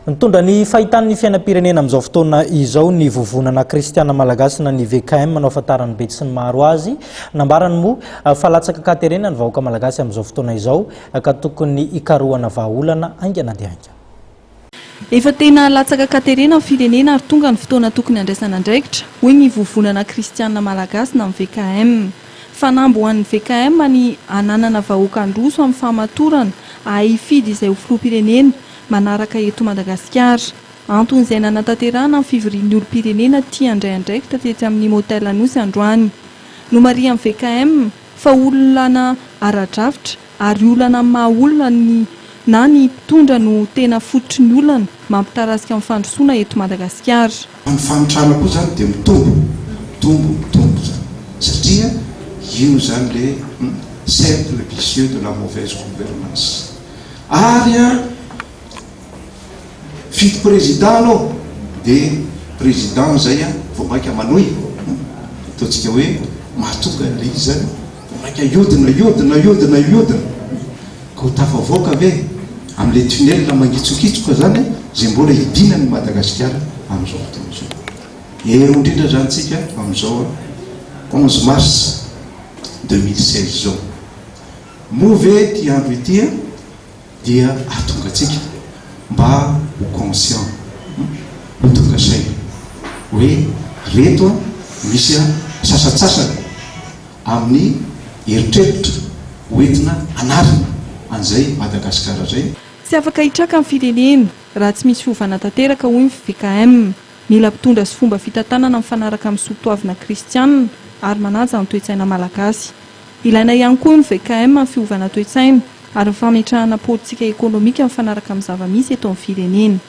Nitondra ny fahitany ny fiainam-pirenena amin'izao fotoana izao ny Vovonana Kristiana Malagasy na ny VKM no ahafantaran'ny besinimaro azy. Nambarany moa fa latsaka an-katerena ny vahoaka malagasy amin'izao fotoana izao ka tokony hikarohana vahaolana haingana dia haingana. Efa tena latsaka an-katerena ny firenena ary tonga ny fotoana tokony handraisana andraikitra, hoy ny Vovonana Kristiana Malagasy na ny VKM. Fanamby ho an'ny VKM ny hananana vahoaka handroso amin'ny fahamatorana hahay hifidy izay ho filoham-pirenena manaraka eto Madagasikara. Antony izay nanatanterahana ny fivorian'ny olom-pirenena tia handray andraikitra tetsy amin'ny Motel Anosy androany. Nomarihan'ny VKM fa olana ara-drafitra ary olana amin'ny maha olona ny na ny mpitondra no tena fototry ny olana mampitarasika ny fandrosoana eto Madagasikara. Fa ny fahantrana koa zany dia mitombo, mitombo, mitombo zany satria io zany le cercle vicieux de la mauvaise gouvernance. Ary an, fito président aloha dia président zay an vao maika manohy, ataontsika hoe mahatonga an'ilay izy zany vao maika hiodina, hiodina, hiodina, hiodina. Ka ho tafavoaka ve amin'ilay tunnel mangitsokitsoka zany izay mbola hidinan'i Madagasikara amin'izao fotoana izao? Eo indrindra zany tsika amin'izao 11 mars 2016 izao. Moa ve ity andro ity dia hahatonga antsika mba ho conscient, ho tonga saina hoe reto misy sasantsasany amin'ny eritreritra hoentina hanarina an'izay Madagasikara izay. Tsy afaka hitraka ny firenena raha tsy misy fiovana tanteraka hoy ny fjkm. Mila mpitondra sy fomba fitantanana mifanaraka amin'ny soatoavina kristianina ary manaja ny toe-tsaina malagasy. Ilaina ihany koa hoy ny fjkm ny fiovana toe-tsaina ary ny fametrahana politika ekonomika mifanaraka amin'ny zava-misy eto amin'ny firenena.